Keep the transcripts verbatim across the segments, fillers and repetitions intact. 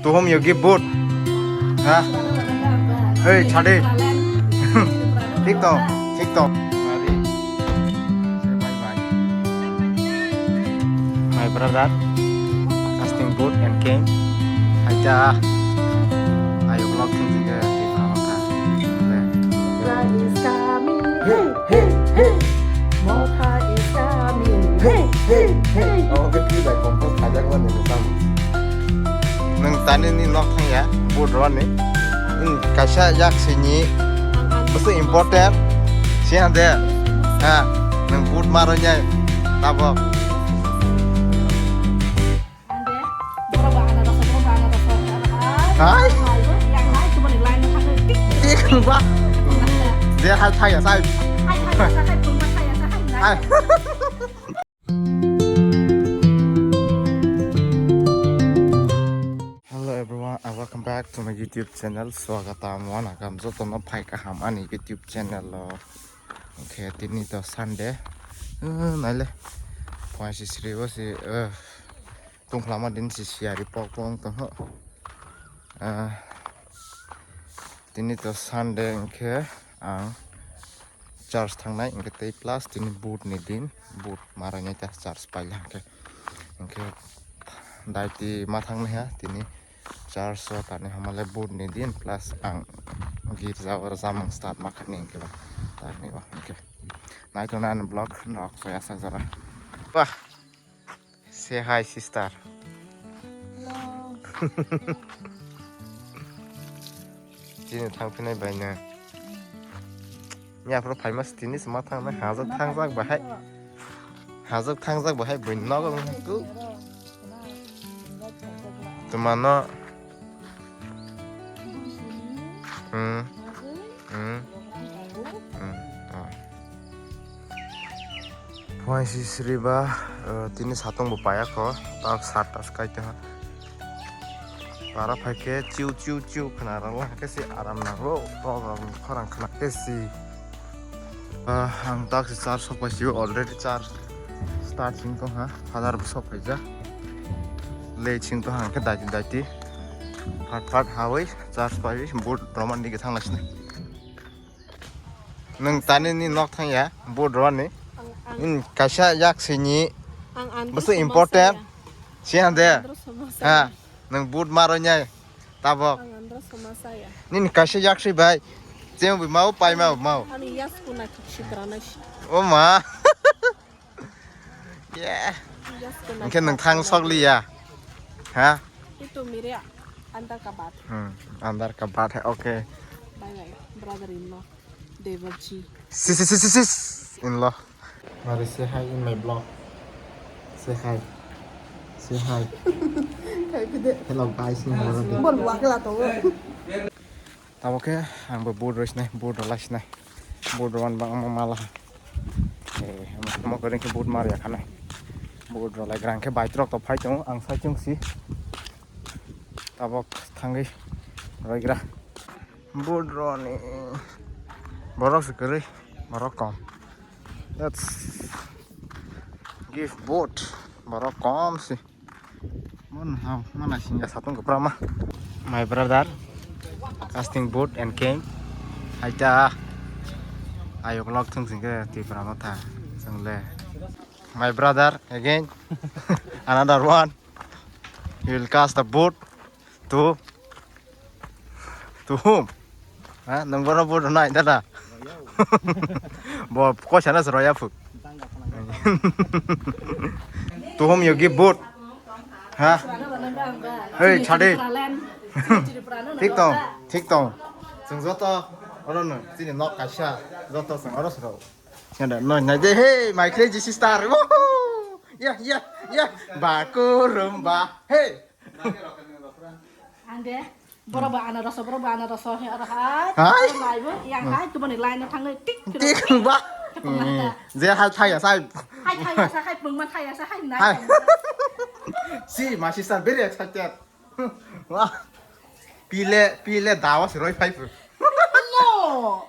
To whom you give vote? Ha? Hey, chade. Thik to, thik to. Mari. Bye bye. My brother casting vote and came. Aja. Ayo vlog thung thung ke. Motha is coming. Hey, hey, hey. Motha is coming. Hey, hey, hey. Oh, oke, please, I compose kajak one in the song. Nwng tani ni nok thang ya, vote rwani. Nwng kaisa yak sini, bwswk important. Siya de, ha, nwng vote ma rwnya, tabok. Hai. Tik ba. Dia hai thaya sai. Hai. Hello everyone, and welcome back to my YouTube channel. Swagatam, wanakam jotono phai kaham ani YouTube channel o. Okay, tini to Sunday. Uh, naile. Phaisi sri bo si, uh, tungkhlama din si siyari pok pok tongho. Ah, tini to Sunday hwnkhe ang church thangnai, hwnkhe tei plus tini vote ni din, vote ma rwinai ta church paila hwnkhe. Hwnkhe daiti ma thangnai ha tini church o tani hamale vote ni din plus ang girja o rwchapmung start ma khainai hwnkhe ba tani o hwnkhe. Naitongnai ani vlog nok soya sak jora. Wah. Say hi, sister. Hello. Chini thangphinai bai no. Ni aphuru phaima tini sima thangnai hajak thangjak bahai. Hajak thangjak bahai buini nogo wngkha. Tumano. Hmm. Hmm. Hmm. Oh. Phaisi sri ba, eh, tini satung bo paya kho, tak sat tas kai tongha. Para phai khe chiu chiu chiu khna rwla khe se aram nango, tok rok ni khorang khna khe si. Ah, ang tak se char sok pai si already char start sing tongha, father bo sok pai ja. Le sing tongha ang khe daiti daiti. Phat phat hawi char pai board roman ni thang lai sini. Nwng tani ni nok thang ya, board rwani. Ang, ang, Nwng kaisa yak sini, ang Andhra bwswk Somasa important. Ya. Siya de. Andhra Somasa. Ha, nwng board ma rwinai, tabok. Ang Andhra Somasa ya. Nini kaisa yak si bai, cheng bai mau, pai mau, mau. Ani yas kuna kik si krana si. O ma. Yeah. Hwnkhe nwng thang sok liya. Ha? Itu mere andar ka baat. Hmm, andar ka baat hai. Okay. Bye bye, brother in law. Devarji. Sis, sis, sis, sis, sis. In law. Mari say hi in my vlog. Say hi. Say hi. Hello guys, ni horo. Bor buat ke lato. Tabo khe ang bo board rw sinai, board rw lai sinai. Board rw wan bang mo mala. Eh, mo kore khe board mar ya khanai. Board rw lai grang khe bike rok to phai tongo, ang sai chwng si. Tabo thangwi roi gra. Board rw ni borok se kwrwi, borok kom. Let's give board, borok kom si. Mon hao, mana singa satung kwprama. My brother, casting vote and came. Aita, ayok lok thung singke Tipra motha, chwngle. My brother, again, another one. He will cast a vote to To whom? Ha, nwng bono vote rwnai dada. Bo koisa na se rwya phuk. To whom you give vote? Ha? Hey, chade. Thik tong, thik tong. Chwng joto oro no chini nok kaisa, joto chwng oro se rw. Nada, no, nai de, hey, my crazy sister. Woohoo! Yeah, yeah, yeah. Bakurum ba. Hey. Ande, borok ba anaros, borok ba anaros, he aro hai. Hai? Aro hai bo, yang hai, tu bani line thang tik. Tik ba. Tepung mata. Hmm. Je hai thaya sai. Hai thaya sai, hai pung ma thaya sai, hai nai. Hai. Si, my sister, very excited. Wah. Pile, pile dawa se roi phai pu. No.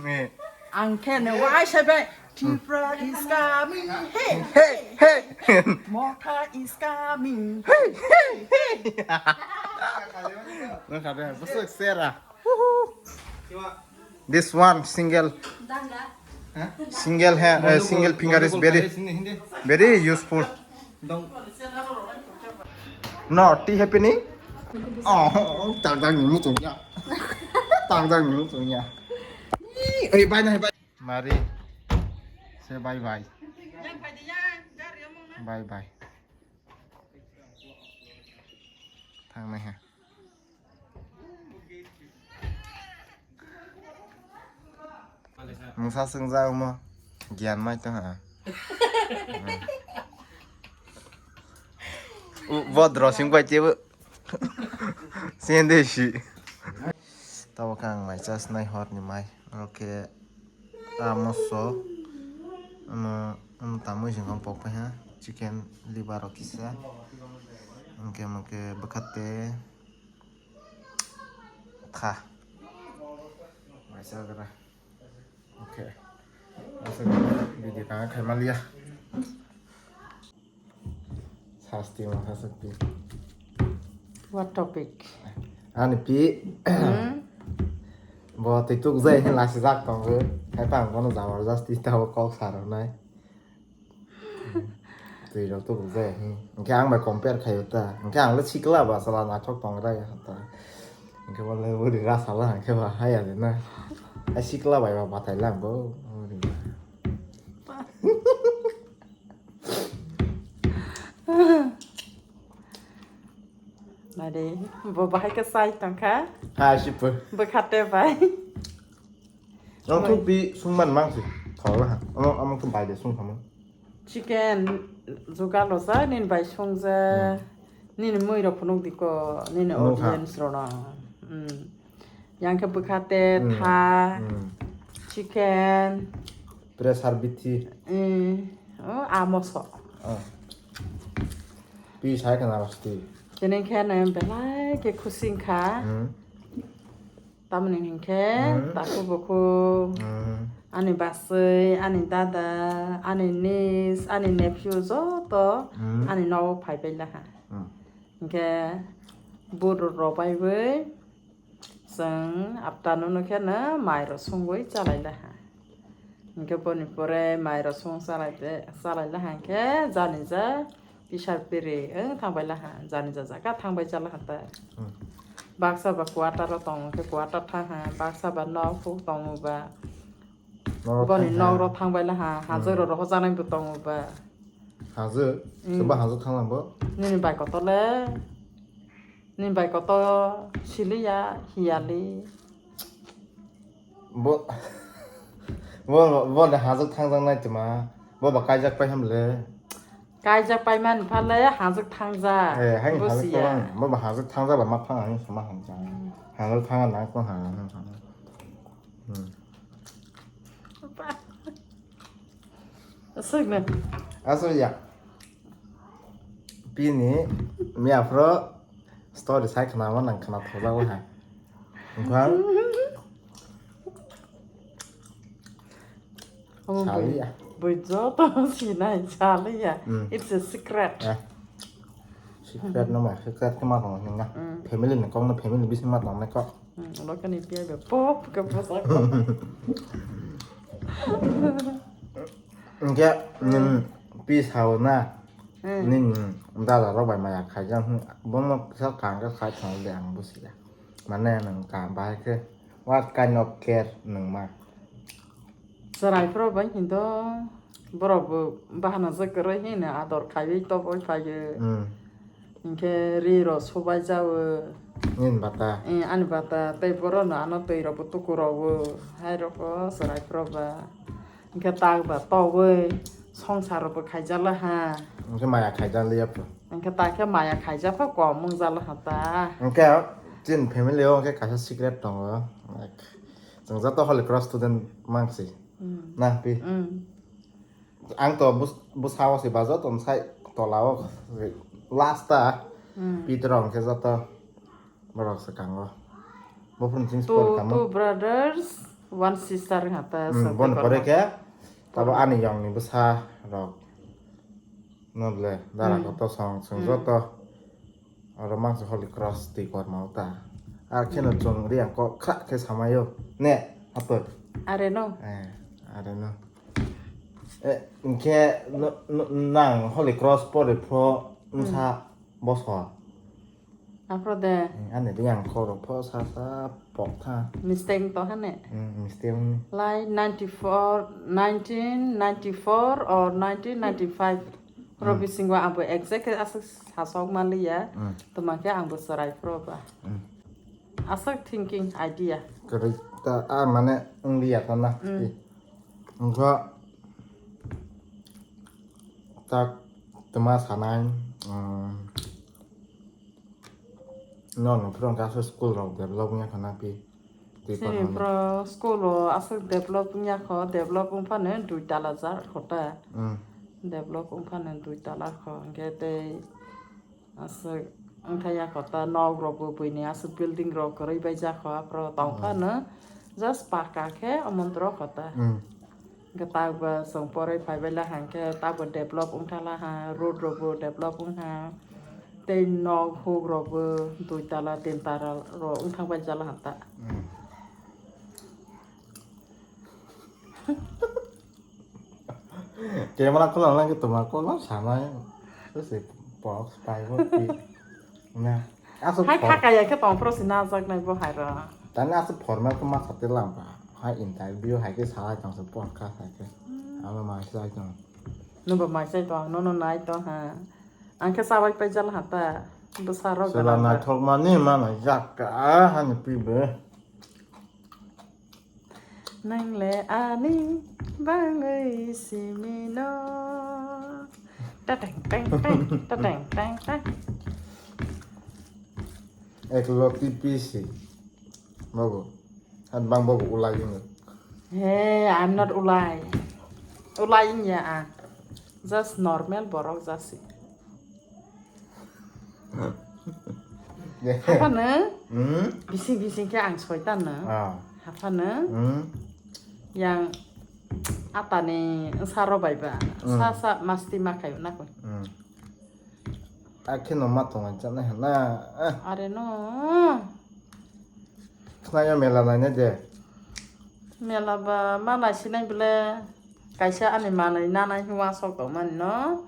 Ni. Ang khe ne wai se be. Tripura is coming. Hey, hey, hey. Motha is coming. Hey, hey, hey. Wngkha de, bwswk sera. This one single, single hand, uh, single finger is very, very useful. No tea happening? Oh, tang tang ni muchung ya. Tang tang ni muchung ya. Oi, bye na, bye. Mari. Say bye bye. Bye bye. Thangnai ha. Mungsa swngjak omo. Giyan mai tong ha. U, bodro sing pai tebo. Sende si. Tabo khe ang mai chasnai horni mai. Oro khe amo so. Omo, omo tamui singkang pok pai ha. Chicken liver rok kisa. Hwnkhe, hwnkhe bwkha tei tha. Mai chagra. Okay. Aswk video kha khai maliya. Sasti ma khasakti. What topic? Ani pi. Hmm? Bo twi tuk jai hin lasi jak tongo. Hai pang bono jabardasti tabo kok saronai. Twi rok tuk jai hin. Hwnkhe ang bai compare khaio ta. Hwnkhe ang le sikla ba sala naithok tong rai ta. Hwnkhe bo le uri ra sala hwnkhe ba haya de na. Hai sikla bai ba bathai lang bo. Uri ba. Nari, bo bahai khe chai tongkha. Ha, sipo. Bwkha tei bai. Ang thuk pi sungman mang si. Thok la ha. Ang, ang thuk bai de sung khamang. Chicken jugal rw sa, nini bai sung ja. Hmm. Nini mui rok phunuk di ko, nini audience rok no. Hmm. Yang khe bwkha tei, hmm, tha, hmm, chicken. Pressure bithi. Hmm. Oh, amo so. Ah. Pi sai kana rasti. Tini khe na belai khe khusi wngkha. Hmm. Tamoni hinkhe, hmm, takhuk bukhuk, hmm, ani bachwi, ani dada, ani niece, ani nephew joto, hmm, ani nogo phaibai laha. Hmm. Hinkhe buru rok baiwi chwng afternoon khe no mai rok songwi chalai laha. Hinkhe boni pore mai rok song chalai de, chalai laha hinkhe jani ja. Pisar piri, eh, thangbai laha, jani ja jaga thangbai cha laha ta. Hmm. Baksa ba quarter o tongo khe quarter thang ha, baksa ba nok huk tongo ba. Nok boni thang ha. Nok rok thangbai laha, hmm, hajwk rok rohor janai bo tongo ba. Hajwk? Hmm. Soba hajwk thang lang bo? Nini bai kotor le, nini bai kotor siliya, hiyali. Bo, bo, bo de hajwk thangjak nai tma. Bo ba kaijak pai ham le. Kaijak pai man pha le hajwk thangjak. Eh, hain hajwk. Bo siya. Bo ba hajwk thangjak ba ma phang ang sama hamjak. Hmm. Hajwk thang na ko ha. Hmm. Aswk na. Aswk ya. Pini miya phro story sai khna ma nang khna thojak wai hai. Wngkha. Omo saliya. Bui, bui joto sinai saliya. Mm. It's a secret. Eh. Secret no ma, secret khe ma tong nang na. Mm. Family ni kok no, family bising ma tong nai kok. Hmm, oro khe ni piyai bai pop khe bwsa kok. Hwnkhe, hmm, pi sao na, hmm, nini dada rok bai maya khaijak, hmm, bono kisa kaham khe khai thang le ang busiya. Mane nwng kaham bahai khe, what kind of care nwng ma? Chwrai phro bai hindo, borok bo bahana je kwrwi hino ador khaiwi toboi phaio. Hmm. Hinkhe ri rok subai jawo. Nini bata? Eh, ani bata. Tei borok no ano twi rok bo tuku rwo. Hai rok o chwrai phro ba. Hinkhe tak ba togwi songsar rok bo khaijak la ha. Hinkhe maya khaijak liya pho. Hinkhe tak khe maya khaijak pho kom wng jak la ha ta. Hinkhe chini family o hinkhe kaisa secret tongo. Like, chwng joto Holy Cross student mangsi. Hmm. Na, pi? Hmm. Ang to bus-, bwsao se ba joto sai tola o last ta, hmm, Peter rok hwnkhe joto borok swkango. Bo phone ching sport kamo. Two, two brothers, one sister hata. Hmm, boni pore khe tabo ani yong ni bwsa rok. No ble, dara, hmm, koto song, song, hmm, joto. Oro mangsa Holy Cross twi korma o ta. Ar kheno chwng Reang kok khra khe samaio. Ne, apor. Are no? Eh, are no. Eh, hwnkhe no, no, nang Holy Cross pore pho wngsa boso. Aphro de. Eh, ani Reang kok rok pho sa sa pok tha. Mistake to hane. Hmm, mistake wngni. Lai ninety-four, nineteen ninety-four or nineteen ninety-five. Oro bisingo ang bo exact khe aswk sasok manliya. Hmm. Tuma khe ang bo chwrai phuru ba. Hmm. Aswk thinking idea. Kwrwi ta, a mane wngli ya ta na. Hmm. Wngkha tak tuma sanai, um, no, no, phuru wngkha aswk school rok develop wngya kha na pi. Twi Chini kotor. Bro school o aswk develop wngya kho, develop wngphano dui tala jar kho ta. Hmm. Develop wngphano dui tala kho, hwnkhe tei aswk wngthaya kho ta, nok rok bo buini aswk building rok kwrwi bai jak kho, aphro tong Hmm. phano just paka khe omontro kho ta. Hmm. Hwnkhe tak bo chwng poroi phaibai la hwnkhe tak bo develop wngthala ha, road rok bo develop wngha, tei nok huk rok bo dui tala tin tala rok wngthang bai jala ha ta. Hmm. Camera khulangna khe tuma kono sanai. Sese box pai bo ti. Na. Asu Hai phor. Khakaya khe tongphro si najak nai bo hai ro. Tani asu formal khe ma sate lang ba. Hai interview hai khe salai tong se podcast hai khe. Amo ma sai tong. Nungbo ma sai tong, nono nai tong ha. Ang khe sabai pai jala ha ta. Bwsa rok Sela ganang ba. Naithok mani ma na jak ka hani pi be. Nang le ani bangwi simi no. Ta teng teng teng, ta teng teng teng. Ek loti pisi. Babu. An bang babu ulai ini. Hey, I'm not ulai. Ulai ini ya ah. Just normal borok jasi. Haphano Hmm? Bising bising khe ang soitan no. Ah. Haphano Hmm? Yang atani saro bai ba Hmm. Sa sa masti ma khayo na koi. Hmm. Akhe no ma tongo chana hana. Ah. Are no. Khnayo mela naina de. Mela ba ma naisinai bole kaisa ani manwi nanai hwnwi asok tongmani no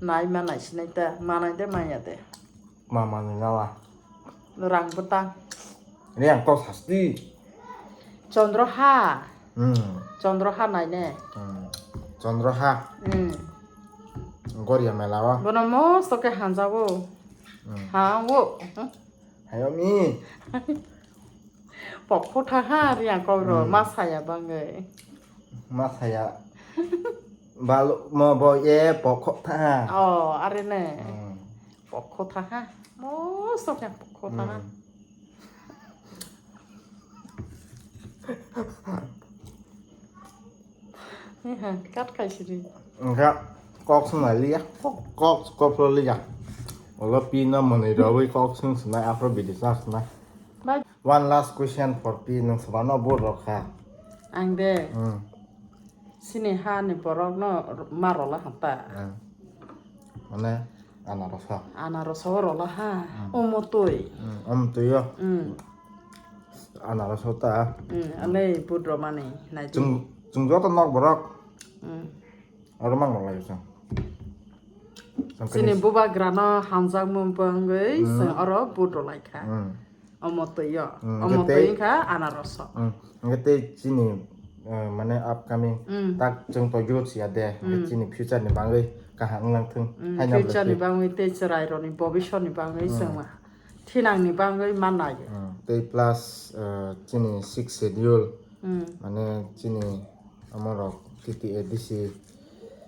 nai ma naisinai ta manai de manya de. Ma manwi nala. Rang bwtang. Rang kok sasti. Chandra ha. Hmm. Chandra ha naine. Hmm. Chandra ha. Hmm. Goria mela o. Bono mosto ke hanjago. Hmm. Ha wo. Hayomi. Pokho tha ha Riyang kok ro Hmm. Ma saya bangwi. Ma saya. Bal mo bo ye pokho tha. Oh, are ne. Hmm. Pokho tha ha. Mosto ke pokho tha ha. Hmm. Kat kai siri. Enggak, kok senai liya, kok, kok, kok lo liya. Olo pino menai rawi kok sing senai afro bidi sa senai. Bai. One last question for pi nung sebano bor rokha. Ang de. Hmm. Sini ha ni borok no ma rola hata. Hmm. Mane anaroso. Anaroso rola ha. Hmm. Omo tui. Hmm, omo tui yo. Hmm. Anaroso ta. Hmm, ale budro mani nai di. Chung, chung joto nok borok. Hmm. Oro mang rok lai chung. Chini bubagrano hamjakmung bangwi Hmm. Chwng oro budro lai kha. Hmm. Omo twi o. Hmm, Omo hwnkhe tei twi wngkha anaroso. Hmm. Hwnkhe tei chini, eh, mane upcoming Hmm. Tak chwng to youth ya de. Hwnkhe Hmm. Chini future ni bagwi kaham wnglang thung. Hmm, Haino future ni bwlwi. Bagwi tei chwrai rokni bobisor ni bagwi Hmm. Chwng ma thinang ni bagwi ma nai. Hmm. Tei plus, eh, chini sixth schedule. Hmm. Mane chini amorok T T A D C,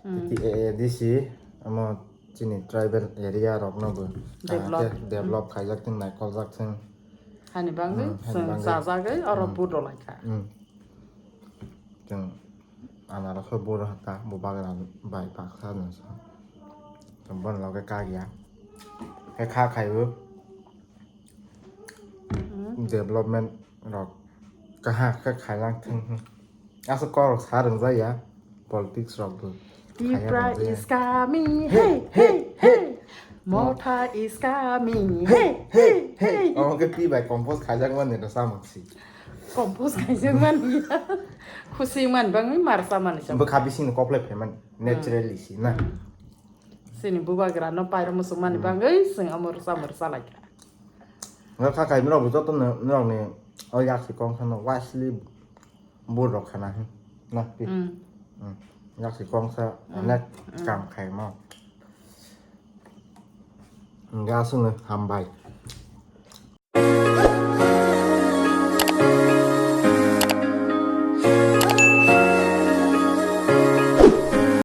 Hmm. T T A A D C, amo chini tribal area rokno bo, ah, Develop. De-, develop Hmm. Khaijak thung, naikoljak thung. Hani bangwi Hmm, hani chwng bangwi. Chajagwi oro Hmm. Budro lai kha. Hmm. Chwng anaroso budro hata, bo bagra bai baksa nungsa. Chwng bono loge kagya. Khe kha khaibo. Hmm. Development rok kaham khe khailang thung. Aswk kok rok sa rwngjak ya, politics rok bo. Tipra is coming, hey, hey, hey. Motha is coming. Hey, hey, hey. Omo khe pi bai compose khaijak mani rwchapmung si. Compose khaijak mani. Khusi man bangwi marsa mani cham. Bwkha bisingni koplai phaimani naturally si na. Sini bubagra no pairo muchung mani bangwi sing omo rwchapmung rwchalaikha. Nga kha kai mirok joto no mirok ni o yak si kong khano wisely bur rok khana hin. Na pi. Mm. Mm. Yak si kong sa onek kam khai mo. Nga sung hambai.